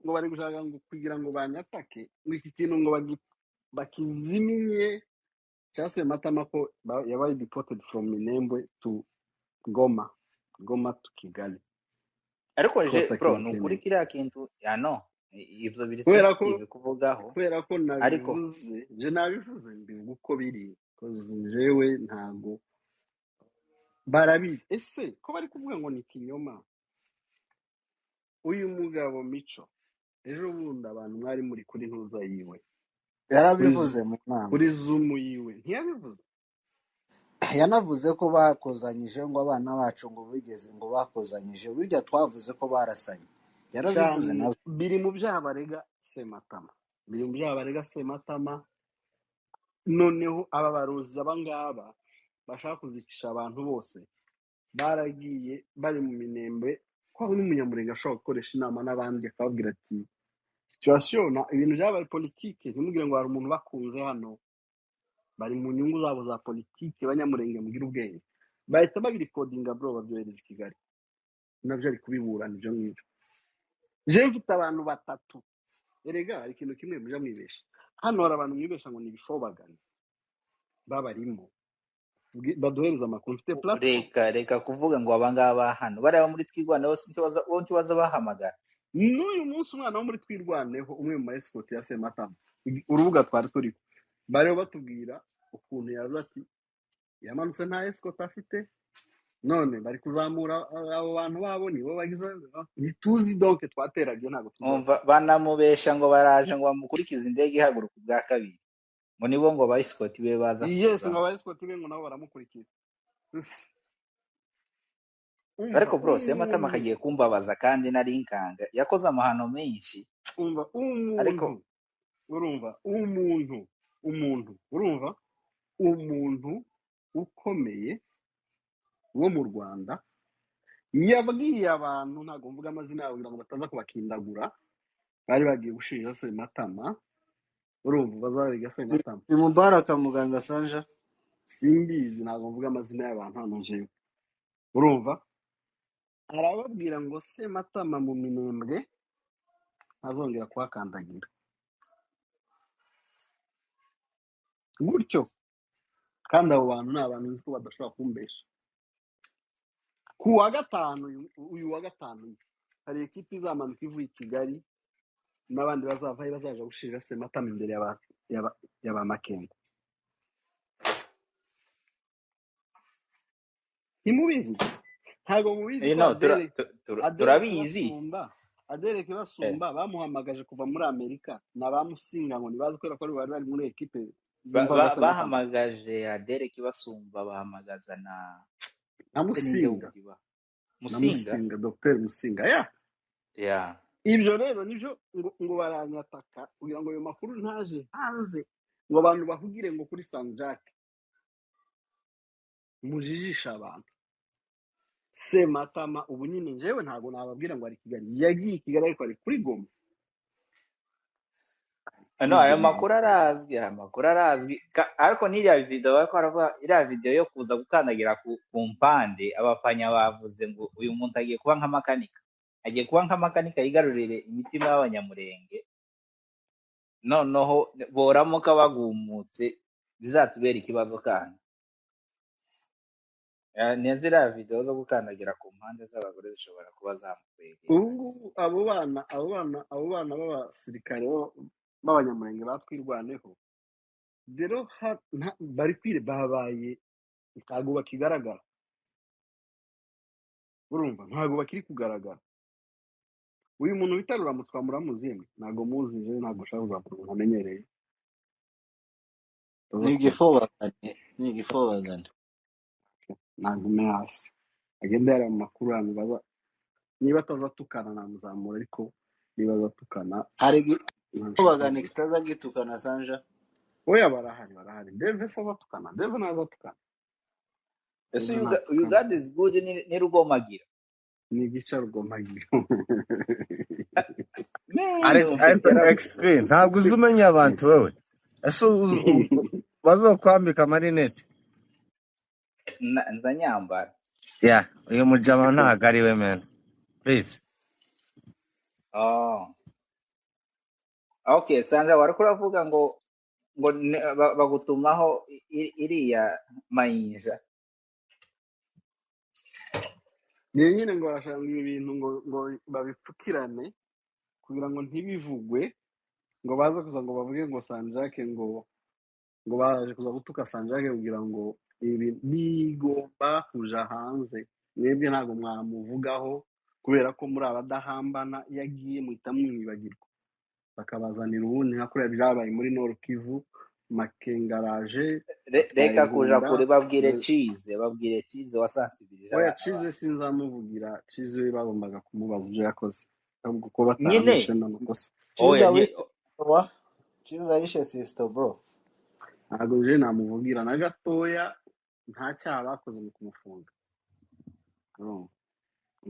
Ngo bari gushaka ngo kugira ngo banyatake, ngo iki kintu ngo bakizimye cya Sematama, ko yabaye deported from Minembwe to Goma, Goma to Kigali. Ariko ko je bro, ni ukuri batakimukeneye kiriya kintu ya no, ibyo biri kubera ko sensitive kuvugaho. Kubera ko Ariko nabivuze, je nabivuze, mbivuga uko biri, 'cause jewe ntago barabizi. Ese ko bari kuvuga ngo ni ikinyoma? Uyu mugabo Mico, ejo bundi abantu mwari muri kuri ntuza yiwe, kuri Yarabivuze mu nama, kuri Zoom yiwe, ntiyabivuze? Yanavuze ko bakozanyije, ngo abana bacu ngo bigeze ngo bakozanyije, burya twavuze ko barasanye. Yarabivuze Cyane. Nawe. Biri mu byaha barega Sematama, biri mu byaha barega Sematama. Noneho aba barozi, aba ngaba bashaka kuzicisha abantu bose, baragiye bari mu Minembwe, ko hari n'umunyamurenge ashobora gukoresha inama n'abandi akababwira ati situation na ibintu byabaye politike, ntimugire ngo hari umuntu bakunze hano, bari mu nyungu zabo za politike. Banyamurenge, mugire ubwenge. Bahita babirikodinga bro, babyohereza i Kigali, nabyo ari kubiburana. Ibyo ngibyo, je mfite abantu batatu. Erega hari ikintu kimwe muja mwibesha hano, hari abantu mwibesha ngo ni ibifobagana babarimo baduhereza amakuru. Mfite platform. Reka kuvuga ngo abangaba hano bariya muri Twirwaneho, sintibaza wowe, ntibaza bahamagara. N'uyu munsi umwana wo muri Twirwaneho, umwe mu ma escort ya Sematama, urubuga twari turiho, bariho batubwira ukuntu yaza ati yamanutse nta escort afite, none bari kuzamura abo bantu babo, nibo bagize, ntituzi. Donc twaterabye, ntabwo tuzi. Umva, banamubesha ngo baraje ngo bamukurikize indege ihaguruka ubwa kabiri, ngo nibo ngo ba escort be baza Yes, ngo kuzamo. aba escort be ngo nabo baramukurikira. Umva. Ariko bro, Sematama Umuntu akagiye kumbabaza kandi nari nkanga yakoze amahano menshi. Umva. Ariko Umuntu, urumva, umuntu, urumva, umuntu ukomeye wo mu Rwanda yabwiye abantu, ntabwo mvuga amazina yabo kugira ngo bataza kubakindagura, bari bagiye gushinja Sematama, urumva, bazarega Sematama. Si Mubaraka Muganga Sanja? Simbizi, ntabwo mvuga amazina y'abantu hano jewe. Urumva, arababwira ngo Sematama mu Minembwe ntazongera kuhakandagira gutyo. Kandi abo bantu ni abantu nzi ko badashobora kumbesha. Ku wa gatanu, uyu wa gatanu, hari ekipi izamanuka ivuye i Kigali n'abandi bazavayo, bazaja gushinja Sematama imbere y'aba Makenga. Ntimubizi? Ntabwo mubizi ko No, Adele Adele turabizi. Kibasumba, Adele Kibasumba bamuhamagaje kuva muri Amerika na ba Musinga, ngo ntibazi kubera ko bari bari muri ekipe yumvaga Sematama. Bahamagaje Adele Kibasumba, bahamagaza na Na se ninde Musinga wundi ba na Musinga. Musinga, Dr Musinga ya Ya. Ibyo rero nibyo ngo baranyataka kugira ngo ayo makuru ntaje hanze, ngo abantu bahugire ngo kuri Sanjak mujijisha abantu. Sematama ubu nyine njyewe ntabwo nababwira ngo ari Kigali, yagiye i Kigali ariko ari kuri Goma, ari No, kuri ayo Goma. makuru arazwi, ayo makuru arazwi. Ariko n'iriya video bariko baravuga, iriya video yo kuza gukandagira ku mpande, abapanya bavuze ngo uyu muntu agiye kuba nka makanika, agiye kuba nka makanika yigarurire imitima y'abanyamurenge, noneho boramuka bagumutse bizatubera ikibazo. Kandi ni ziriya video zo gukandagira ku mpande z'abagore zishobora kuba zamukwegeye Ubu kabisa. ngubu abo bana b'abasirikare b'abanyamurenge batwirwaneho rero, bari kwire babaye, ntabwo bakigaragara. Urumva, ntabwo bakiri kugaragara. Uyu muntu bita Ruramutswa muramuzi yemwe? Ntabwo muzi? Jewe ntabwo nshaka kuzakora umuntu amenyereye Ni ataza kumva. Igifobagane, ni igifobagane. Nagume hasi agende yareba mu makuru hano baza, niba atazatukana namuzamura, ariko niba azatukana Hari ntabwo nshaka igifobagane kugira. kitaza gitukana, Sanja. Oya, barahari, barahari. Deve se azatukana? Deve ntazatukana. Ese Deve uyu ntatukana. God is good ni Rugomagira? Ni igica Rugomagira. Man, Ariko umva ariko yaravuze. XP, ntabwo uzi umenya abantu wowe. Ese bazokwambika amarinete? Nza nyambara. Ya, uyu mujama ntabwo ari we man, please. Oh. Okay, Sandra wari kuravuga ngo bagutumaho iriya mayinja. Ni nyine ngo barashaka ngo ibi bintu ngo babipfukirane kugira ngo ntibivugwe, ngo baze kuza ngo bavuge ngo Sanjake ngo baje kuza gutuka Sanjake kugira ngo ibi bigomba kuja hanze. Mwebwe ntabwo mwamuvugaho kubera ko muri abadahambana, iyo agiye muhita mwibagirwa, bakabazanira ubundi nka kuriya byabaye muri Nord Kivu. Makengaraje atwaye Reka kuja Nkunda kure, babwire Chize, babwire Chize wasansibirije oya abantu. Chize sinzamuvugira. Chize we bagombaga kumubaza ibyo yakoze, ahubwo ko Nyine bataramwishe n'amakosa. oya Chiza ni wa Chiza yishe sister bro. Ntabwo je namuvugira na gatoya, nta cyaha bakoze mu kumufunga. Urumva?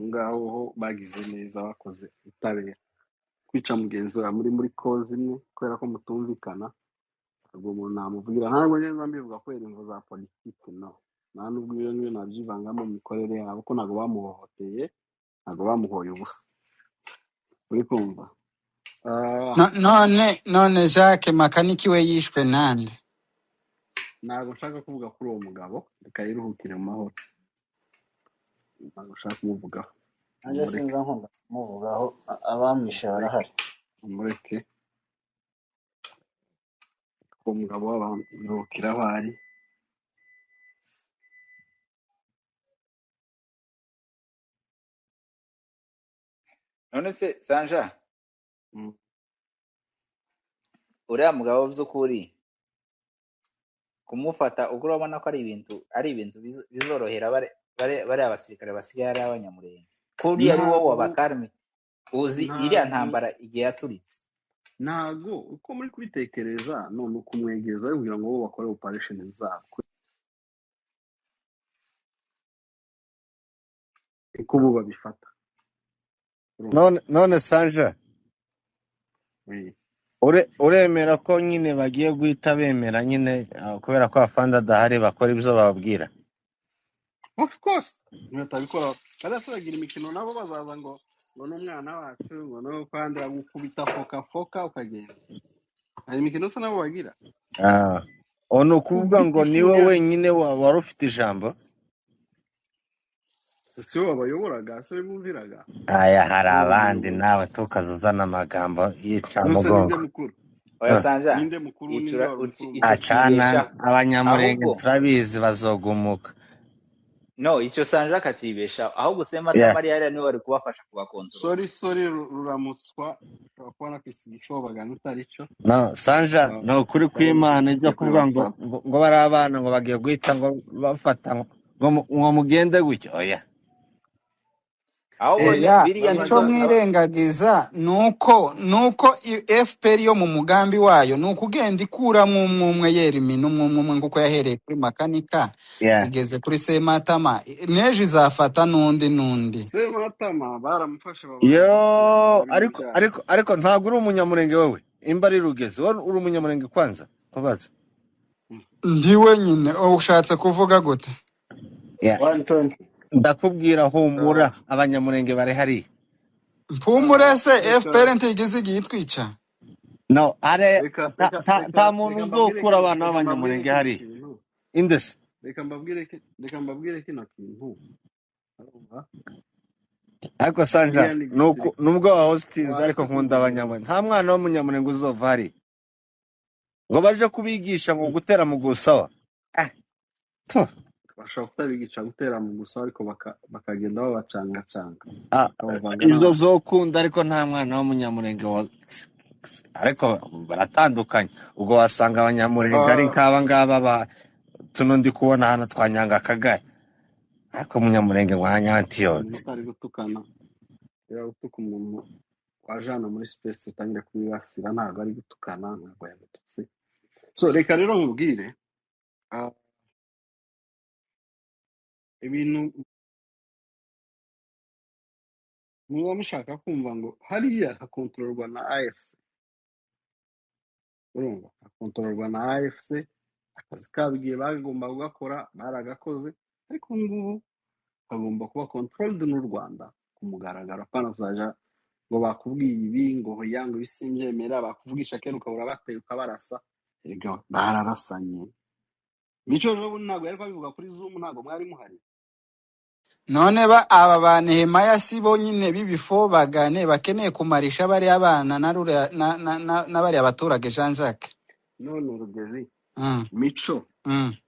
Ngaho ho bagize neza, bakoze ubutabera. Kwica mugenzi wawe muri kozi imwe kubera ko mutumvikana, ntabwo umuntu namuvugira. Ntabwo neza mbivuga kubera imvo za politiki, no nta nubwo iyo ngiyo nabyivangamo mu mikorere yabo, ko ntabwo bamuhohoteye, ntabwo bamuhoye ubusa. Uri kumva? Ah, None Jacques Makaniki we yishwe nande? Ntabwo nshaka kuvuga kuri uwo mugabo, reka yiruhukire mu mahoro. Ntabwo nshaka kumuvugaho. Nanjye Mumureke, sinza nkunda kumuvugaho, abamwishe mumureke, barahari. mumureke. Uwo mugabo w'abantu yiruhukire aho ari. None se Sanja, Mm. uriya mugabo by'ukuri kumufata ubwo urabona ko ari ibintu bizorohera bariya basirikare basigaye ari abanyamurenge, kuriya ari wowe Ntabwo wabakarme uzi iriya ntabwo ntambara igihe yaturitse. Ntabwo uko muri kubitekereza none ukumwegereza kugira ngo bo bakore operation zabo uko bo babifata. Urumva? None Sanja, Oui. uremera ko nyine bagiye guhita bemera nyine, kubera ko afande adahari bakora ibyo bababwira? Of course nibatabikora bariya se bagira imikino nabo, bazaza ngo n'umwana wacu ngo no kandi bagukubita foka foka ukagenda. Hari imikino se nabo bagira. Ah. Ubu ni ukuvuga Kubita ngo niwe ifunya wenyine wari ufite ijambo. Si we wabayoboraga, si we bumviraga, Aya, hari niwe abandi wabayoboye. nawe tukaza uzana amagambo Nuse ninde y'icamugongo. mukuru? Oya Ah. Sanja, Ninde mukuru? Ninde icura wari umukuru icyo Acana kibeshaho abanyamurenge ahubwo turabizi bazogumuka. no icyo Sanja akakibeshaho ahubwo Sematama Yeah. ari hariya niwe wari kubafasha kubakontorora. Sorry Ruramutswa, ushobora kubona kwisiga icobagana utari cyo. No, Sanja, ni ukuri kw'Imana ibyo Ndabona kuri kuvuga ngo WhatsApp. ngo bari abana ngo bagiye guhita ngo bafata ngo mugende gutya. Oya. Ahubwo Oya, biriya ico nizo mwirengagiza nuko FPR yo mu mugambi wayo ni ukugenda ikuramwo umwe umwe yera imino umwe umwe nguko yahereye kuri Makanika Yeah. igeze kuri Sematama, n'ejo izafata n'undi n'undi. Sematama baramufashe Yo, babaha ibintu ariko byabo. ariko ariko ntabwo uri umunyamurenge wowe. Imba ari Rugezi, wowe uri umunyamurenge kwanza. Kubaza. Ndi wenyine, ushatse kuvuga gute? Yeah. 120. Ndakubwira humura, Ah, abanyamurenge bari hariya. Mpumure se reka FPR ntigize igihe itwica. No, are reka nta reka nta reka nta muntu reka mbabwire uzokura kino abana reka mbabwire b'abanyamurenge kino hariya. kintu Indese. reka mbabwire kino kintu. Urumva? Ariko Sanja, Kiriya ni nuko igisirikare nubwo wahostinze ariko waretse nkunda kumvugira. abanyamurenge. Nta mwana w'umunyamurenge uzova hariya. Ngo baje kubigisha ngo gutera mu gusawa. Ah, to. Bashobora kutabigisha gutera mu gusa, ariko bakagenda babacangacanga Ah, bakabavanga ibyo n'abandi. vyokunda ariko nta mwana w'umunyamurenge wa ariko baratandukanye. Ubwo wasanga abanyamurenge ari Ah, nk'aba ngaba ba tuno ndi kubona hano twa Nyanga Kagari. Ariko umunyamurenge ngo umuntu hanyantiyoti. utari gutukana, rero gutuka umuntu waje hano muri space utangire kumwibasira ntabwo ari gutukana, ntabwo yagututse. So reka rero nkubwire, ah, ibintu muba mushaka kumva ngo hariya hakontororwa na AFC. Urumva, hakontororwa na AFC, akazi kabo igihe bagomba kugakora baragakoze, ariko ubu ngubu hagomba kuba controlled n'u Rwanda ku mugaragaro, apana kuzaja ngo Ngo bakubwiye ibi, ngo hoya, ngo ibi simbyemera, bakuvugisha kera ukabura bateye ukabarasa. Erega bararasanye. Mico ejo bundi ntabwo yari kubivuga kuri Zoom, ntabwo mwari muhari. None ba aba ba Nehemiah si bo nyine b'ibifobagane bakeneye kumarisha bariya bana na ruriya na bariya baturage Jean Jacques. None Rugezi, Mm, Mico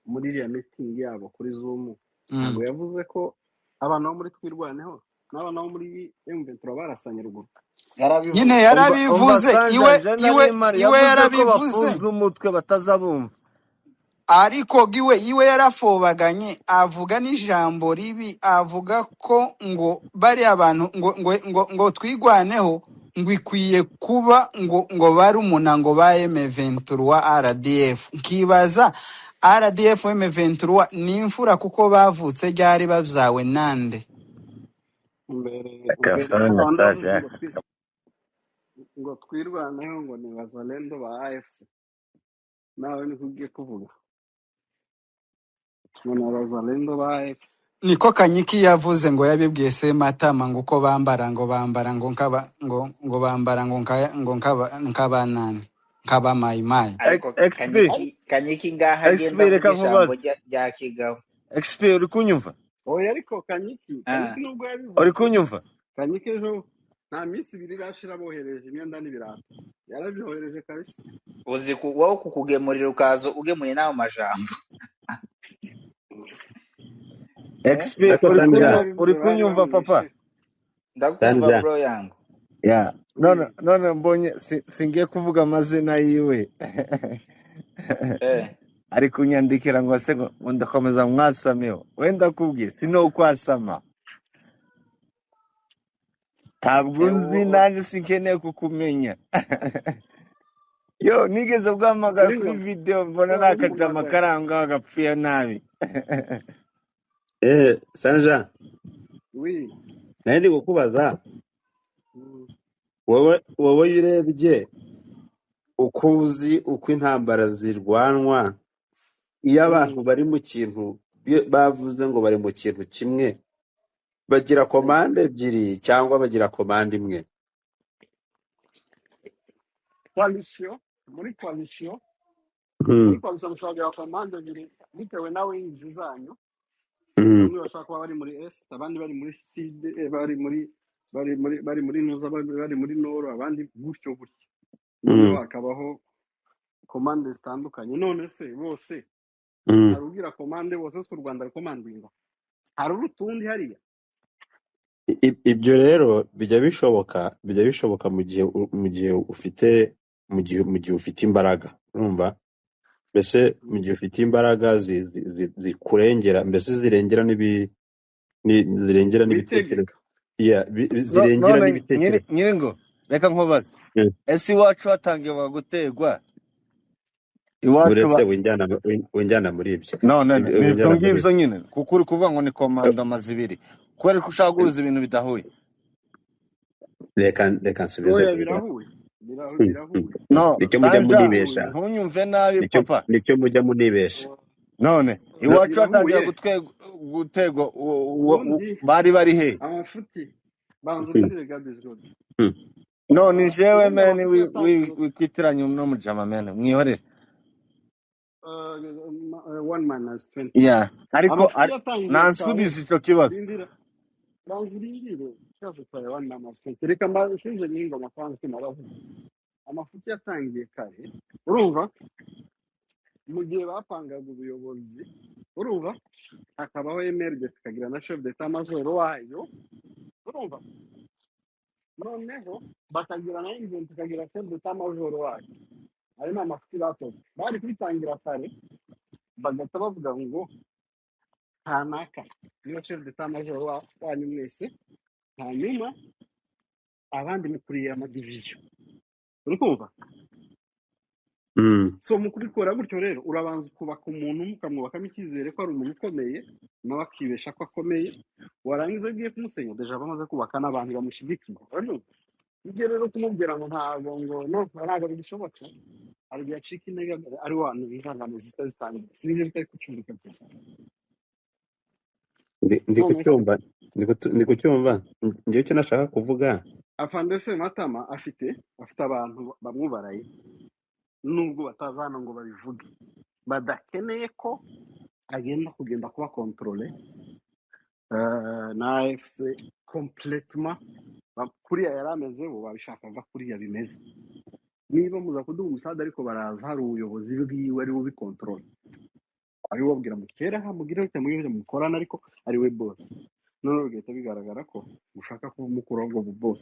muri iriya meeting yabo kuri Zoom ntabwo yavuze ko abana bo muri Twirwaneho n'abana bo muri M23 barasanye ruguru. Nyine Yarabivuze. Umva yarabivuze, Sanja, iwe je iwe nari mpari, iwe yavuze ko yarabivuze, bafunzwe umutwe batazabumva. ariko iwe yarafobaganye avuga n'ijambo ribi, avuga ko ngo bariya bantu ngo twigwaneho ngo ikwiye kuba ngo barumuna ngo ba M23 RDF. Nkibaza RDF M23 ni imfura kuko bavutse ryari, babyawe nande? Mbere Reka mbere nsome abantu message bavuze ngo twirwaneho ngo ni bazalendo ba AFC, nawe niko ugiye kuvuga ngo ni abazalendo ba AFC. Niko Kanyiki yavuze ngo yabibwiye Sematama ngo uko bambara ngo bambara ngo nkaba ngo bambara ngo ngo nkaba nkabanani nkaba mayimayi. Ariko XP, Kanyiki ngaha XP, agenda reka avuga ijambo nkubaze. rya kigabo. XP, uri kunyumva? Oya, ariko Kanyiki Ah, Kanyiki nubwo Uri yabivuze, kunyumva? Kanyiki ejo nta minsi ibiri irashira bohereje imyenda n'ibirato, yarabyohereje kabisa. Uzi wowe kukugemurira ukaza ugemuye n'ayo majambo. Eh? XP, Ariko uri Sanja, Nubwo kunyumva? yabivuze Uri bari kunyumva papa? bamwishe. Ndakumva Sanja, bro yangu. Ya, none Oui. none mbonye singiye kuvuga amazina yiwe. Eh. Ari kunyandikira ngo se ngo ndakomeza mwasameho. Wenda kubwiye sino kwasama. Ntabwo Eh, nzi nanjye sinkeneye kukumenya. Yo, nigeze guhamagara Kuri kuri ngo video mbona wari nakajama umuhamagaye. karanga gapfuye nabi. Sanja, Oui. nari ndi kukubaza wowe iyo urebye uko uzi uko intambara zirwanwa, iyo abantu bari mu kintu bavuze ngo bari mu kintu kimwe, bagira komande ebyiri cyangwa bagira komande imwe? Coalition, muri coalition, Mm, muri coalition mushobora kugira komande ebyiri bitewe na wings zanyu. Bamwe bashobora kuba bari muri est, abandi bari muri sud, bari muri nuza, bari muri nord, abandi gutyo gutyo. Noneho hakabaho komande zitandukanye. None se bose hari ugira komande bose? Si u Rwanda rukomandinga, hari urutundi hariya. Ibyo rero bijya bishoboka mu gihe ufite mu gihe ufite imbaraga, urumva? Mbese mu gihe ufite imbaraga zikurengera, mbese zirengera zirengera n'ibitekerezo. Witegeka. Yeah, zirengera None n'ibitekerezo. nyiri ngo reka nkubaze, ese iwacu hatangiye guterwa iwacu Uretse winjyana muri ibyo. None ni ibyo Winjyana muri ngibyo nyine, kuko uri kuvuga ngo ni komando amazibiri, kubera ko ushaka guhuza ibintu bidahuye. Reka nsubize Oya, vuba. birahuye, birahuye. No Nicyo mujya Sanja, munibesha, ntunyumve nabi nicyo papa. nicyo mujya munibesha. None No, iwacu hatangira Birahuye guterwa ubundi bari bari he? Amafuti banza urindire, God is good. None jewe Ubundi mene amafuti yatangiye wikwitiranya no mujama mene mwihorere. 1 minus 20. Yeah, ariko Amafuti yatangiye kare. nansubize ico kibazo. Rindira, banza urindire ikibazo cyawe, 1 minus 20. Reka mbasubize n'ingoma kwanza kimaravuga. Amafuti yatangiye kare, urumva, mu gihe bapangaga ubuyobozi, urumva, hakabaho MRD tukagira na chef d'état major wayo, urumva, noneho bakagira na ingenti tukagira chef d'état major wayo. Ayo ni amafuti bakoze, bari kubitangira kare bagahita bavuga ngo kanaka niba chef d'état major wanyu mwese, hanyuma abandi mukuriye amadiviziyo, uri kumva? So mu kubikora gutyo rero urabanza ukubaka umuntu, mukamwubakamo icyizere ko ari umuntu ukomeye, nawe akibesha ko akomeye, warangiza ugiye kumusenya deja bamaze kubaka n'abantu bamushyigikiye. Urumva? Ibyo rero kumubwira ngo ntabwo ngo no ntabwo bigishoboka, hari igihe acika intege ari wa inzangano zihita zitangira, sinzi bitari kucyumvika gusa. Ndi None se kucyumva, ndi kucyumva. Njyewe icyo nashaka kuvuga Afande Sematama afite abantu bamwubaraye, nubwo bataza hano ngo babivuge, badakeneye ko agenda kugenda kuba contrôlé na AFC complètement. Kuriya yari ameze, bo babishakaga kuriya bimeze. Niba muza kuduha umusada, ariko baraza hari ubuyobozi bwiwe ari we ubikontorora, ari we ubabwira mutere aha, mugire gutya, mugire gutya, mukorana, ariko ari we boss. Noneho bigahita bigaragara ko ushaka kumukuraho ubwo boss,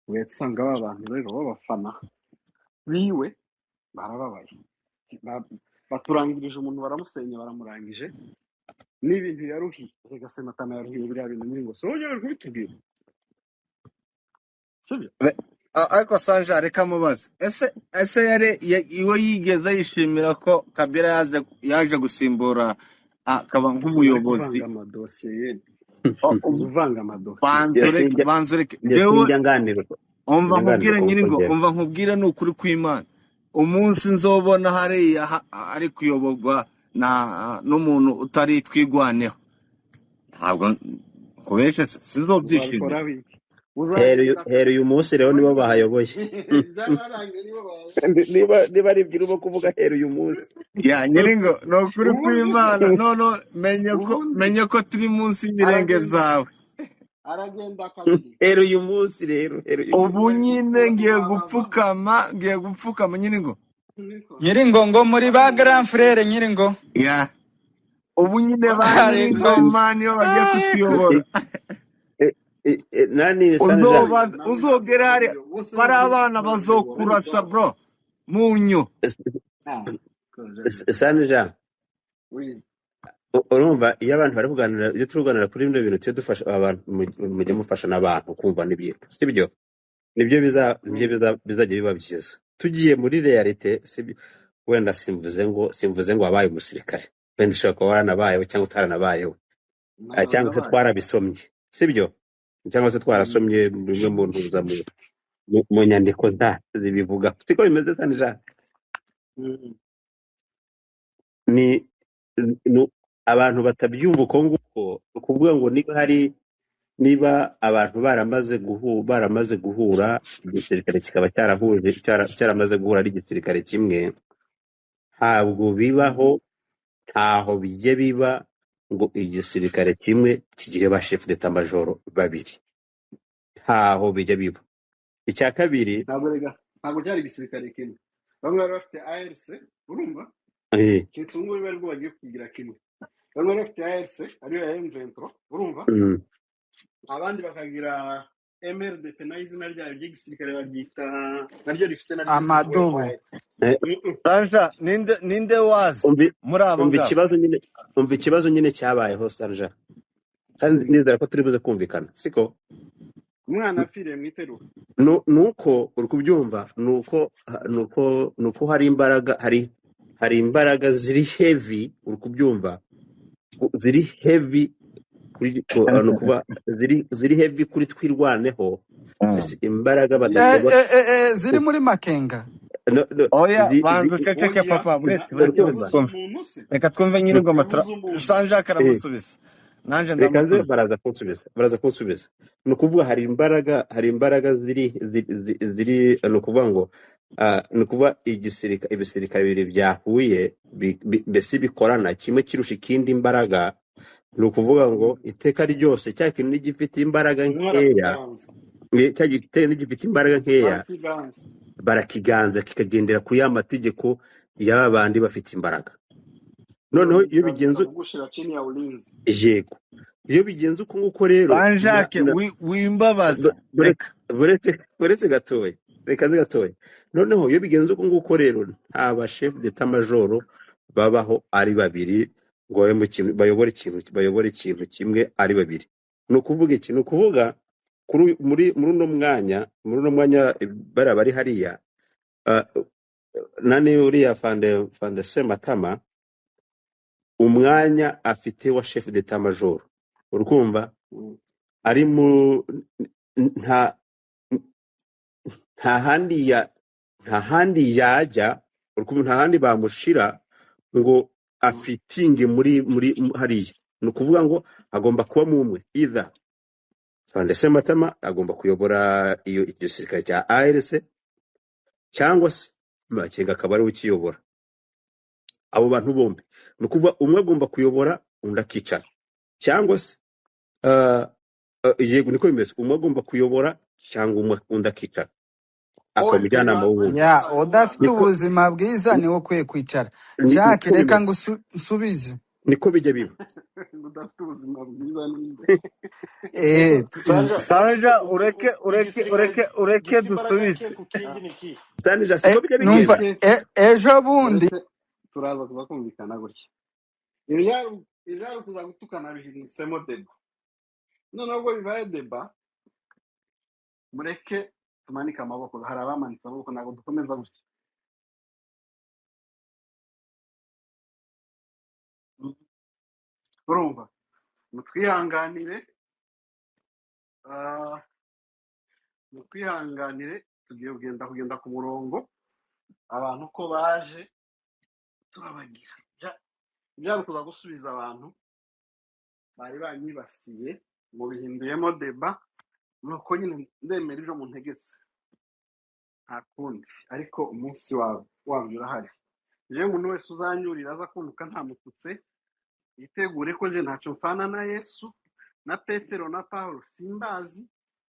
ugahita usanga ba bantu rero b'abafana biwe barababaye. Baturangirije umuntu, baramusenya, baramurangije n'ibintu yaruhiye. Reka Sematama yaruhiye biriya bintu nyiri ngo si wowe uri kubitubwira, sibyo? Ariko Sanja, reka mubaze, ese yari iwe yigeze yishimira ko Kabila yaje gusimbura akaba Bari nk'umuyobozi? kuvanga amadosiye, O- u- uvanga amadosiye. Banzureke, Njye banzureke jewe sinjya nganira umva sinjya nganira nkubwire uko nyiringo, njyewe. Umva nkubwire, ni ukuri kw'Imana, umunsi nzobona hariya ari kuyoborwa na n'umuntu utari Twigwaneho, ntabwo nkubeshe, sinzobyishimira. Uzabikora wiki? Uzagenda Hera uyu munsi rero nibo bahayoboye. Byararangiye, nibo bahayoboye. Niba ari ibyo urimo kuvuga, hera uyu munsi. Ya nyiringo, ni ukuri Ubundi se kw'Imana, none menye ko ubundi menye ko turi munsi y'ibirenge aragenda byawe. Aragenda kabiri. Hera uyu munsi rero, hera uyu Ubu munsi. nyine ngiye Uzabavamo gupfukama, ngiye gupfukama nyiringo. niko Nyiringo ngo muri ba bamumenye. grand frere nyiringo. Ya ubu nyine ba Ariko nyiringoma niyo bagiye ariko kutuyobora. Nani Sanja, Uzoba Namwe ntabwo uzogera hariya muzayobora bose, bari muzi abana muzayobora bazokurasa bro munyu. Ah, Sanja, oui. Urumva iyo abantu bari kuganira, iyo turi kuganira kuri bino bintu, tujye dufasha abantu, mujye mufasha n'abantu kumva n'ibintu, sibyo? Nibyo nibyo bizajya biba byiza tugiye muri réalité, sibyo? Wenda simvuze ngo wabaye umusirikare, wenda ushobora kuba waranabayeho cyangwa utaranabayeho, Ntabwo cyangwa se nabaye. twarabisomye, sibyo? Cyangwa se twarasomye bimwe mu ntuza mu nyandiko za zibivuga, siko bimeze Sanja? Ni abantu batabyumva uko nguko. Ni ukuvuga ngo niba abantu baramaze guhura, igisirikare kikaba cyarahuje, cyaramaze guhura ari igisirikare kimwe, ntabwo bibaho, ntaho bijya biba ngo igisirikare kimwe kigire ba chef d'état major babiri, ntaho bijya biba. Icya kabiri, Ntabwo rega, ntabwo cyari igisirikare kimwe, bamwe bari bafite ARC, urumva? Keretse ubu ngubu bari bwo bagiye kugira kimwe. Bamwe bari bafite ARC ariyo ya M23, urumva? Abandi bakagira MRDP, nayo izina ryayo ry'igisirikare baryita naryo rifite naryo izina amadubu. ARC. Sanja, ninde wazi Umva muri abo umva ngabo? Ikibazo nyine, umva ikibazo nyine cyabayeho Sanja, kandi nizera ko turi buze kumvikana, siko? Umwana apfiriye mu iterura. Nuko uri kubyumva, nuko hari imbaraga, hari imbaraga ziri heavy, uri kubyumva, ziri heavy kuri ni ukuvuga ziri heavy kuri Twirwaneho, imbaraga Eh, badashobora ziri muri Makenga. No, no, Oya, banza uceceke Oya, papa, buretse buretse uri kumva? twumve. Yabuze umuntu se? Reka twumve nyir'ingoma. Yabuze umuntu. Sanjaka aramusubiza, nanjye Reka nze ndamusubiza. Baraza kunsubiza. Ni ukuvuga hari imbaraga ziri, ni ukuvuga ngo ni ukuvuga ibisirikare bibiri byahuye, mbese bikorana, kimwe kirusha ikindi imbaraga. Ni ukuvuga ngo iteka ryose cya kintu n'igifite imbaraga Umwe nkeya, arakuganza. cya giteye n'igifite imbaraga nkeya, Barakiganza. Barakiganza kikagendera kuri ya mategeko y'aba bandi bafite imbaraga. Noneho iyo bigenze Bakagushira chini ya ulinzi. Yego, iyo bigenze uko nguko rero Sanjake, wimbabaza, reka. Buretse gatoya, reka nze gatoya. Noneho iyo bigenze uko nguko rero, nta ba chef d'état major babaho ari babiri ngo babe mu kintu, bayobore ikintu kimwe ari babiri. Ni ukuvuga iki? Ni ukuvuga kuri muri uno mwanya bariya bari hariya, nani, uriya fande Sematama, umwanya afite wa chef d'état major, urukumva, ari mu nta handi yajya, urukumva, nta handi bamushira ngo afitinge muri hariya. Ni ukuvuga ngo agomba kuba mu umwe either Afande Sematama agomba kuyobora iyo igisirikare cya ARC, cyangwa se Makenga akaba ariwe ukiyobora. Abo bantu bombi ni ukuvuga umwe agomba kuyobora undi akicara, cyangwa se yego niko bimeze, umwe agomba kuyobora cyangwa umwe undi akicara akaba oya umujyanama w'uwundi. Ya, udafite Niko ubuzima bwiza niwe ukwiye kwicara. Jacques, niko reka bimeze, ngo nsubize. niko bijya biba. Udafite ubuzima bwiza ninde? Eh, Sanja, Sanja, uzi ureke ureke igisirikare ureke ureke gifite imbaraga nke dusubize. ku kindi ni ikihe? Sanija siko bijya numva bigenda. Mureke ejo bundi mureke turaza kuza kumvikana gutya. Ibyari kuza gutukana bihinditsemo deba. Noneho ubwo bibaye deba, mureke tumanike amaboko. Hari abamanitse amaboko, ntabwo dukomeza gutya. Urumva, mutwihanganire, ah, mutwihanganire, tugiye kugenda ku murongo. Abantu uko baje turabagira. Byari kuza gusubiza abantu bari banyibasiye, mubihinduyemo deba, nuko nyine ndemera ibyo muntegetse, nta kundi. Ariko umunsi wabyo urahari. Jewe umuntu wese uzanyurira aza kuntuka ntamututse, yitegure ko nje ntacyo mfana na Yesu na Petero na Pawulo simbazi,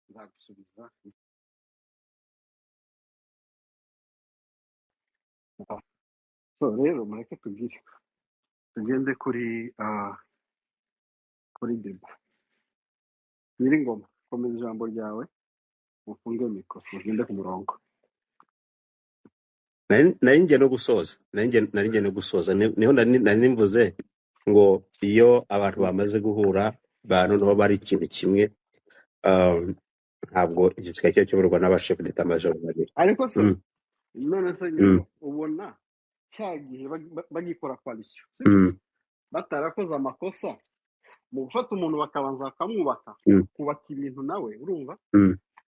nzagusubiza. So rero mureke tugire tugende kuri kuri deba. Nyiringoma, komeza ijambo ryawe, mufunge mikoro, mugende ku murongo. Nari ngiye no gusoza, nari ngiye no gusoza. Niho nari mvuze ngo iyo abantu bamaze guhura ba noneho bari ikintu kimwe, ntabwo igisirikare kiba kiyoborwa n'abashefu d'état major babiri. Ariko se Mm, none se mm, nyine ubona cya gihe bagikora coalition, sibyo? Batarakoze amakosa mu gufata umuntu bakabanza bakamwubaka, kubaka ibintu nawe urumva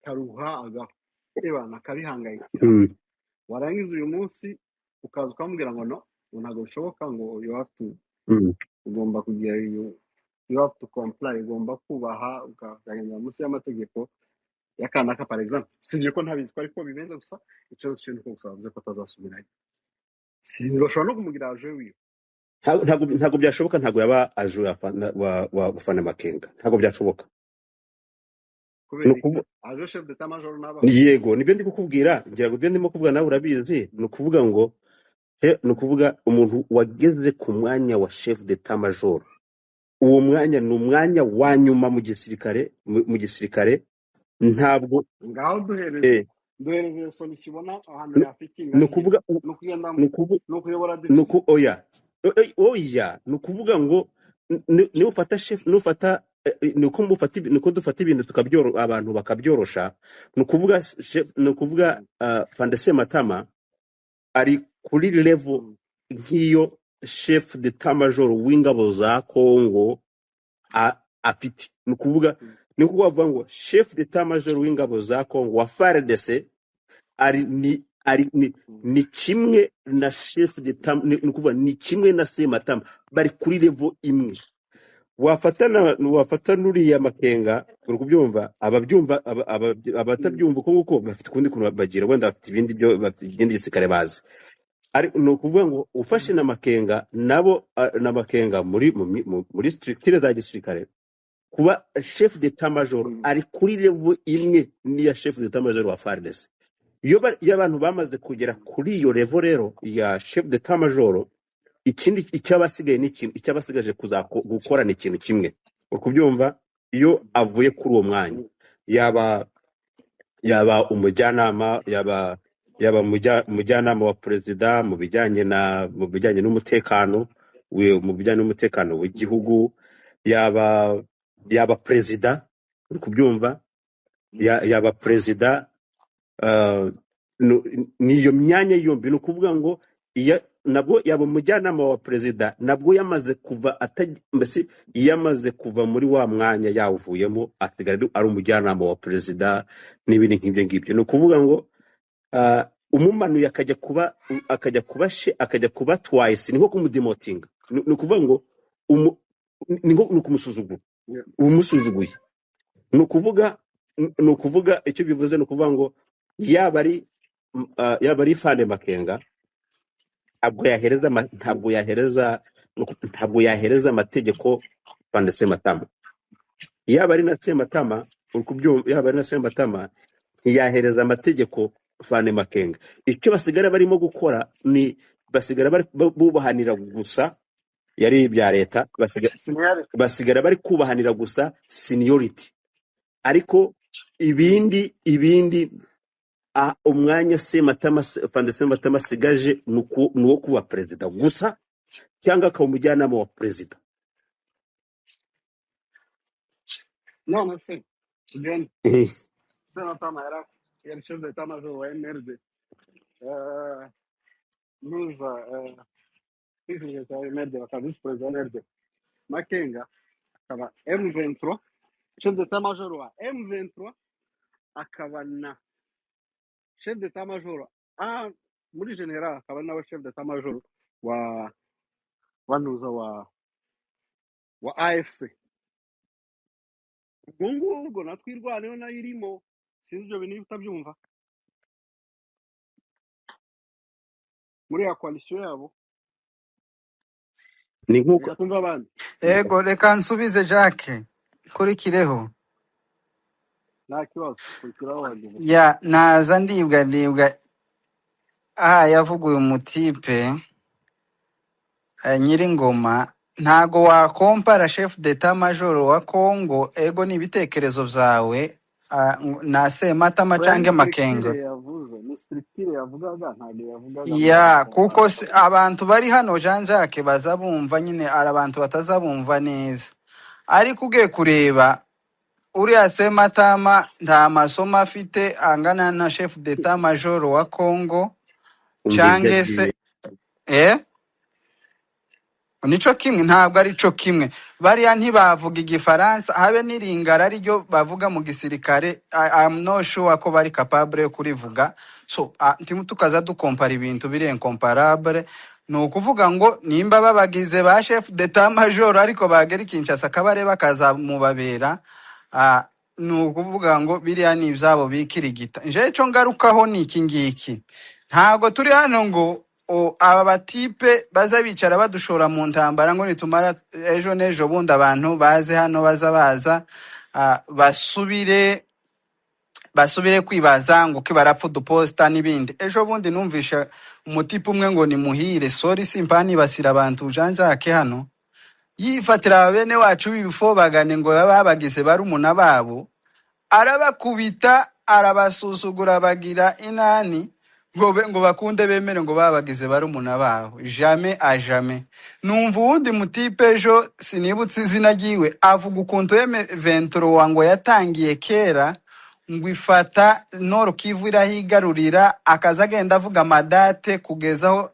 karuha agahebana akabihangayikira, warangiza uyu munsi ukaza ukamubwira ngo no, ngo ntabwo bishoboka, ngo you have to, ugomba kugira you have to comply, ugomba kubaha ukagendera munsi y'amategeko ya kanaka par exemple. Sibye ko ntabizi ko ariko bimeze, gusa ikibazo cyo nuko gusa bavuze ko atazasubirayo. Sinzi, bashobora no kumugira aje wiwe. Ntabwo byashoboka, ntabwo yaba aje wa Fana Makenga, ntabwo byashoboka. Kubera Ni iki? ukuvu- Aje chef d'état major n'abaho. Yego, nibyo ndi kukubwira, ngira ngo ibyo ndimo kuvuga nawe urabizi. Ni ukuvuga ngo ni ukuvuga umuntu wageze ku mwanya wa chef d'état major, uwo mwanya ni umwanya wa nyuma mu gisirikare, mu gisirikare ntabwo Ngaho duhereze eh, duhereze solution ubona ahantu ni yafitinga ni hiye. ukuvuga Ni ukugenda, ni ukuvu- ni ukuyobora ni division. uku oya oya, ni ukuvuga ngo nufata chef, nufata ni uko mufata ni uko dufata ibintu tukabyoro abantu bakabyorosha. Ni ukuvuga chef, ni ukuvuga Fandese Matama ari kuri level nk'iyo chef d'état major w'ingabo za Congo afite. Ni ukuvuga ni ukuvuga bavuga ngo chef d'état major w'ingabo za Congo wa FARDC ari ni ari ni, ni kimwe na chef d'état, ni ukuvuga ni kimwe na Sematama, bari kuri level imwe. Wafata na wafata n'uriya Makenga, uri kubyumva, ababyumva abatabyumva uko nguko bafite ukundi kuntu bagira, wenda bafite ibindi byo bafite ikindi gisirikare bazi. Ari ni ukuvuga ngo ufashe na Makenga nabo, na Makenga muri muri structure za gisirikare, kuba chef d'état major ari kuri level imwe n'iya chef d'état major wa FARDC. Iyo iyo abantu bamaze kugera kuri iyo level rero ya chef d'état major, ikindi icyabasigaye ni ikintu icyabasigaje gukora ni ikintu kimwe, uri kubyumva. Iyo avuye kuri uwo mwanya, yaba umujyanama, yaba umujyanama wa perezida mu bijyanye na mu bijyanye n'umutekano mu bijyanye n'umutekano w'igihugu, yaba perezida, uri kubyumva, yaba perezida, ni iyo myanya yombi. Ni ukuvuga ngo iya nabwo yaba umujyanama wa perezida, nabwo yamaze kuva mbese yamaze kuva muri wa mwanya yawuvuyemo, asigara ari umujyanama wa perezida n'ibindi nk'ibyo ngibyo. Ni ukuvuga ngo umumanuye akajya kuba akajya kuba twice, ni nko kumudemotinga. Ni ukuvuga ngo ni nko ni ukumusuzugura, umusuzuguye. Ni ukuvuga, ni ukuvuga icyo bivuze, ni ukuvuga ngo yaba ari yaba ari Fande Makenga, ntabwo yahereza ntabwo yahereza, ntabwo yahereza amategeko Fande Sematama. Yaba ari na Sematama, uri kubyumva, yaba ari na Sematama ntiyahereza amategeko Fande Makenga. Icyo basigara barimo gukora ni basigara bari bubahanira gusa, yari ibya leta, Seniority. basigara bari kubahanira gusa seniority, ariko ibindi umwanya Sematama, Fande Sematama asigaje ni uwo kuba perezida gusa, cyangwa akaba umujyanama wa perezida. None se John Sematama yari chef d'état major wa MRD, nuza vice perezida wa MRD, bakaba vice perezida wa MRD, Makenga akaba M23, chef d'état major wa M23, akaba na chef d'état major muri general, akaba nawe chef d'état major wa nuza wa AFC. Ubwo ngubwo natwe irwaneho nayo irimo, sinzi ibyo bintu niba utabyumva muri ya coalition yabo. Ni nk'uko Reka twumve abandi. Ego, reka nsubize Jacques kurikireho. Nta kibazo, kurikiraho wageze. Ya naza ndibwa aha yavuguye umutipe Nyiringoma, ntago wakompara chef d'état major wa Congo, ego ni ibitekerezo byawe, na Sematama Oya, ni canke Makenga. structure yavuze, ni structure yavugaga, ntabwo yavugaga ngo Ya kuko arakompara. abantu bari hano Jean Jacques baza bumva nyine, ari abantu batazabumva neza, ariko ugiye kureba uriya Sematama nta masomo afite angana na chef d'état major wa Congo umva ibyo canke se agiye. Nico kimwe, ntabwo ari co kimwe. Bariya ntibavuga igifaransa habe n'iringara ariryo bavuga mu gisirikare. I'm not sure ko bari capable yo kurivuga. So tukaza dukompara ibintu biri incomparable. Ni ukuvuga ngo nimba babagize ba chef d'état major, ariko bagera i Kinshasa akabare bakazamubabera, ni ukuvuga ngo biriya ni ibyabo bikirigita. Nje ico ngarukaho ni iki ngiki, ntabwo turi hano ngo aba batipe baza bicara badushora mu ntambara ngo nitumara ejo n'ejo bundi abantu baze hano baza baza basubire kwibaza ngo ko barapfa uduposita n'ibindi. Ejo bundi numvisha umutipe umwe ngo ni muhire, sorry simpa nibasira abantu Jean Jacques hano, yifatira bene wacu b'ibifobagane ngo baba babagize barumuna babo, arabakubita arabasuzugura bagira inani ngo ngo bakunde bemere ngo babagize barumuna babo. Jamais a jamais. Numva uwundi mutipe ejo sinibutse izina ryiwe, avuga ukuntu M23 ngo yatangiye kera ngo ifata Nord Kivu irahigarurira, akaza agenda avuga amadate kugeza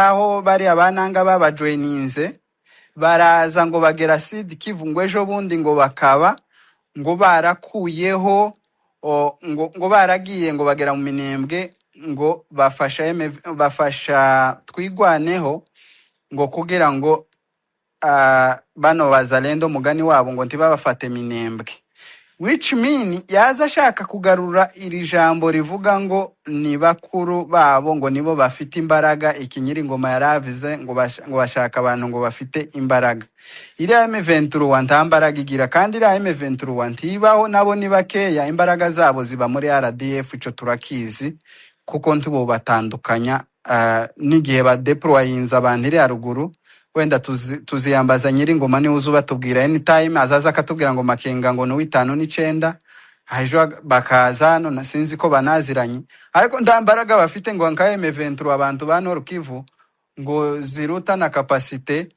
aho bariya bananga babajoininze, baraza ngo bagera Sud Kivu, ngo ejo bundi ngo bakaba ngo barakuyeho ngo baragiye ngo bagera mu Minembwe ngo bafasha bafasha twigwaneho ngo kugira ngo bano bazalendo mugani wabo ngo ntibabafate Minembwe, which mean yaza ashaka kugarura iri jambo rivuga ngo ni bakuru babo ngo nibo bafite imbaraga. Iki Nyiringoma yaravuze ngo ngo bashaka abantu ngo bafite imbaraga. Iriya M23 nta mbaraga igira, kandi iriya M23 ntibaho, nabo ni bakeya, imbaraga zabo ziba muri RDF, ico turakizi kuko ntibo batandukanya n'igihe badeployinze abantu iriya ruguru. Wenda tuziyambaza Nyiringoma niwe uza ubatubwira anytime, azaza akatubwira ngo Makenga ngo ni uw'itanu n'icenda, ejo bakaza hano na sinzi ko banaziranye, ariko nta mbaraga bafite ngo nka M23 abantu ba Nord Kivu ngo ziruta na capacité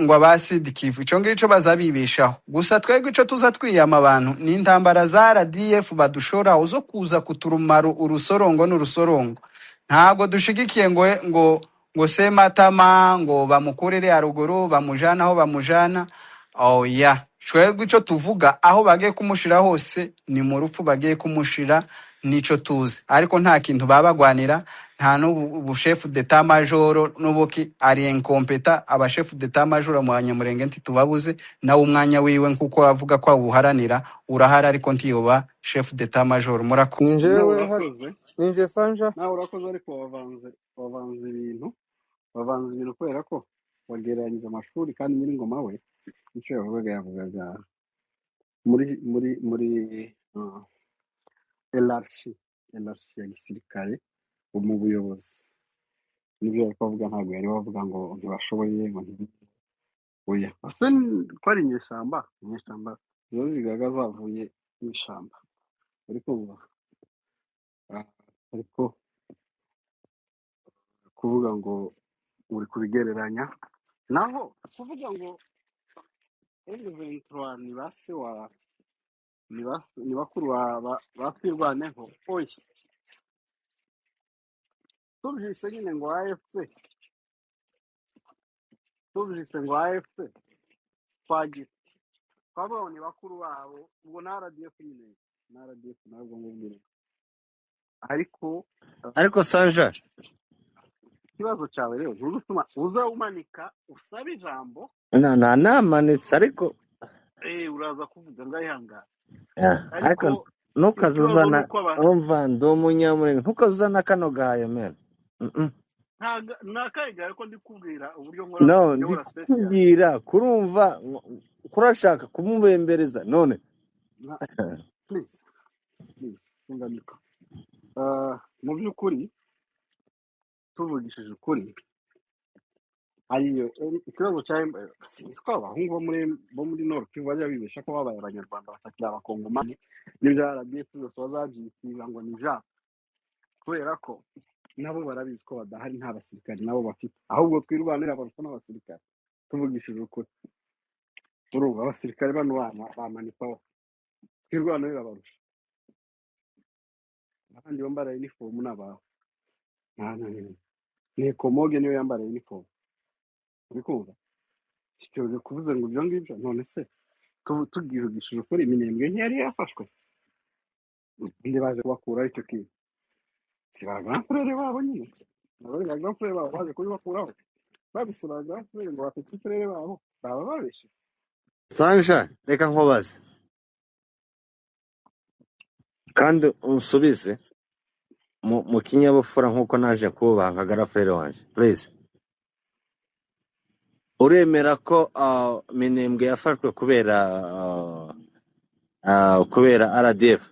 ngo aba Sud Kivu, ico ngico bazabibeshaho gusa. Twebwe ico tuza twiyama abantu ni intambara za RDF badushora zo kuza kuturumara urusorongo n'urusorongo. Ntabwo dushigikiye ngo Sematama ngo bamukurire haruguru bamujana aho bamujana, oya. Twebwe ico tuvuga aho bagiye kumushira hose ni mu rupfu bagiye kumushira, nico tuzi, ariko nta kintu babagwanira, Nta n'ubushefu d'etat majoro n'ubuki ari incompeta. Abashefu d'etat majoro mu Banyamurenge ntitubabuze, nawe umwanya wiwe nkuko avuga ko awuharanira urahari, ariko ntiyoba chef d'etat majoro. Murakoze. Ni Nawe njyewe urakoze, ni nje Sanja. nawe urakoze, ariko wavanze ibintu, wavanze ibintu kubera ko wagereranyije amashuri, kandi Nyiringoma we icyo yavugaga muri elarshi ya gisirikare mu buyobozi nibyo yari kuvuga, ntabwo yari bavuga ngo ntibashoboye ngo ntibize. Oya, ese ko ari inyeshyamba ziba zigaga zavuye mu ishyamba, uri kumva? Ariko kuvuga ngo uri kubigereranya, naho kuvuga ngo M23 ni ba se wa ni bakuru ba Twirwaneho, oya, tubyise nyine ngo AFC, tubyise ngo AFC twagira twavuga ngo ni bakuru babo, ubwo na RDF nyine, na RDF ntabwo ngubwire, ariko Ariko Sanja, ikibazo cyawe rero ntuzutuma uzawumanika usabe ijambo. Na namanitse ariko uraza kuvuga ngayihangana, ariko ariko ikibazo ntukazuzana ni uko abantu umva ndi umunyamurenge, ntukazuzana kano gahayo mena. Nakayigaye ko ndi kubwira uburyo nkora No, ndi nyobora space yawe. kukubwira kurumva kurashaka kumubembereza none. Please please funga micro. Mu by'ukuri tuvugishije ukuri, ariyo ikibazo cya sinzi ko abahungu bo muri Nord Kivu bajya bibesha ko babaye abanyarwanda batakiri abakongomani, n'ibya RDF byose bazabyishyurira ngo ni ibyabo, kubera ko nabo barabizi ko badahari, nta basirikari nabo bafite, ahubwo twirwanira barusha n'abasirikare. Tuvugishije ukuri, urumva abasirikare bano bamanikwaho, twirwanira barusha abandi bambara uniform n'abawe. Ni Komoge niyo yambara uniform, uri kumva? Icyo kuvuze ngo ibyo ngibyo, none se tubwirugishije ukuri, Iminembwe ntiyari yafashwe, undi baje kubakuraho icyo kintu, si ba grand frere babo nyine, nabo ba grand frere babo baje kubibakuraho, babise ba grand frere ngo bafite frere babo, baba babeshye. Sanja, reka nkubaze kandi unsubize mu kinyabupfura nk'uko naje kubaha nka garafurere wanje, please. Uremera ko Minembwe yafashwe kubera kubera RDF?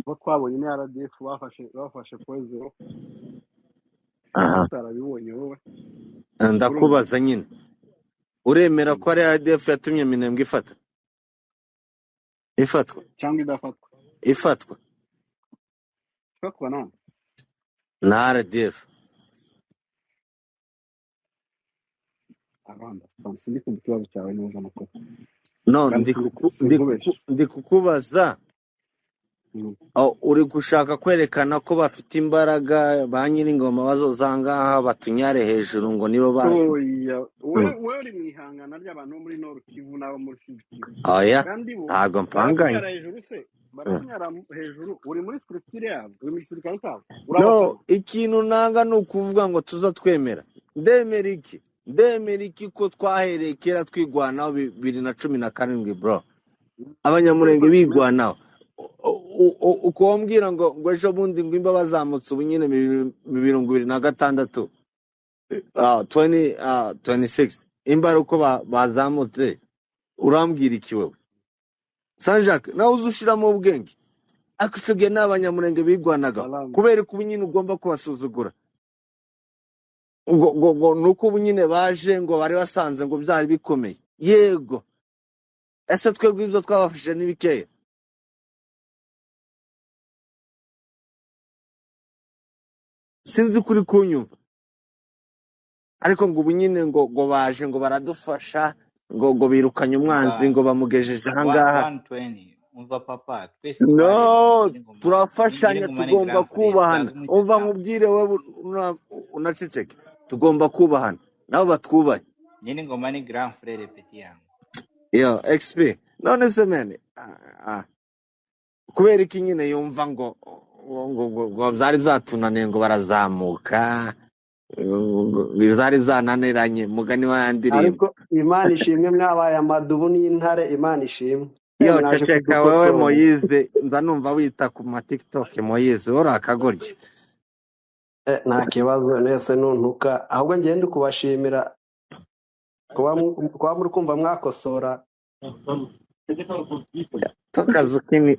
Bo twabonye ni RDF bafashe Poezero, sinzi Aha, utarabibonye wowe, urumva? ndakubaza nyine, uremera ko ari RDF yatumye Minembwe ifata ifatwa Cyangwa idafatwa? Ifatwa Ifatwa nande? na RDF. Abanda sindi kumva ikibazo cyawe neza nukuri, No, kandi sinkubeshe. ndi kukubaza, uri gushaka kwerekana ko bafite imbaraga ba Nyiringoma bazoza ngaha batunyare hejuru ngo nibo ba Oya, we uri mu ihangana ry'abantu bo muri Nord Kivu n'abo muri Sud Kivu, Oya, kandi bo ntabwo mpanganye. baratunyara hejuru se, baratunyara hejuru, uri muri structure yabo, uri mu gisirikare cyabo, No, urabacamo. ikintu nanga ni ukuvuga ngo tuza twemera. Ndemera iki? Ndemera iki ko twahereye kera twigwanaho 2017 bro. Ese Abanyamurenge niko bimeze? bigwanaho. Uko wambwira ngo ejo bundi ngo imba bazamutse ubu nyine 2026, 2026, imba ari uko bazamutse, urambwira iki wewe? Sanjak, nawe uzi ushiramo ubwenge. Ariko ico gihe n'abanyamurenge bigwanaga Salamu. kubera ko ubu nyine ugomba kubasuzugura, ngo nuko ubu nyine baje ngo bari basanze ngo byari bikomeye. Yego, ese twebwe ibyo twabafashije ni bikeya? Sinzi kuri kunyumva, ariko ngo ubu nyine ngo baje ngo baradufasha, ngo birukanye umwanzi Umva ngo bamugejeje ahangaha. 120, umva papa, twese No, twaremeye Nyiringoma. turafashanya, Nyiringoma ni tugomba grand frere, kubahana. nzaza umwita Umva grand. nkubwire wewe unaceceke, tugomba kubahana nabo batwubahe. Nyiringoma ni grand frere petit yangu. Yo, XP. None se mene. Kubera iki nyine yumva ngo byari byatunaniye ngo barazamuka, ngo byari byananiranye mugani wa ndirimbo. Ariko Imana ishimwe mwabaye amadubu n'intare, Imana ishimwe. Yo Mwaje ceceka wewe kudukosora. Moyize, nza numva wita ku ma TikTok Moyize, uri akagoryi. Nta kibazo nese nuntuka, ahubwo ngende kubashimira kuba muri kumva mwakosora. Tukazukini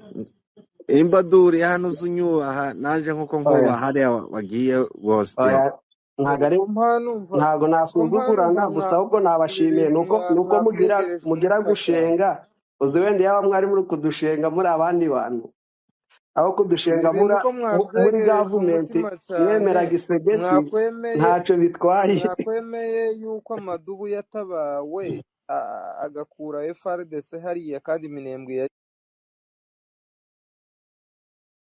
imbaduri hano uzunyubaha naje nkuko Oya, nkubaha hariya wagiye ghost. oya, ntago ari ko mpanumva ntago ko nasuzugurana mpanumva gusa, mwa ahubwo ibi nabashimiye bintu nuko nuko mugira mwabyegereje mugira umutima cyane. gushenga. Uzi wenda yaba mwari muri kudushenga muri abandi bantu, aho Ibi kudushenga bintu ko muri mwabyegereje gavumenti umutima cyane, mwemeraga isegeti mwakwemeye ntacyo bitwaye. mwakwemeye yuko amadubu yatabawe agakura FRDC hariya, kandi Minembwe yari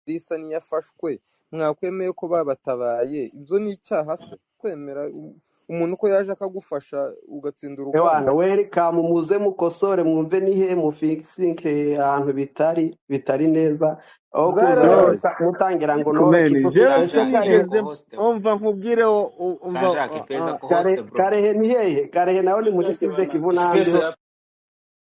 isa n'iyafashwe, mwakwemeye ko babatabaye. Ibyo ni icyaha se kwemera umuntu ko yaje akagufasha ugatsinda urugamba? Ewana welcome, muze mukosore mwumve nihe mufikisinge ahantu bitari neza, aho kuza Byarabaye. mutangira ngo no Kumeni, Kivu jewe ese Sanjake Karehe sinigeze co-host umva nkubwire umva Sanjake peza co-host bro. Karehe ni hehe? Karehe nawe ni muri Sud Kivu n'ahandi Space ho. ya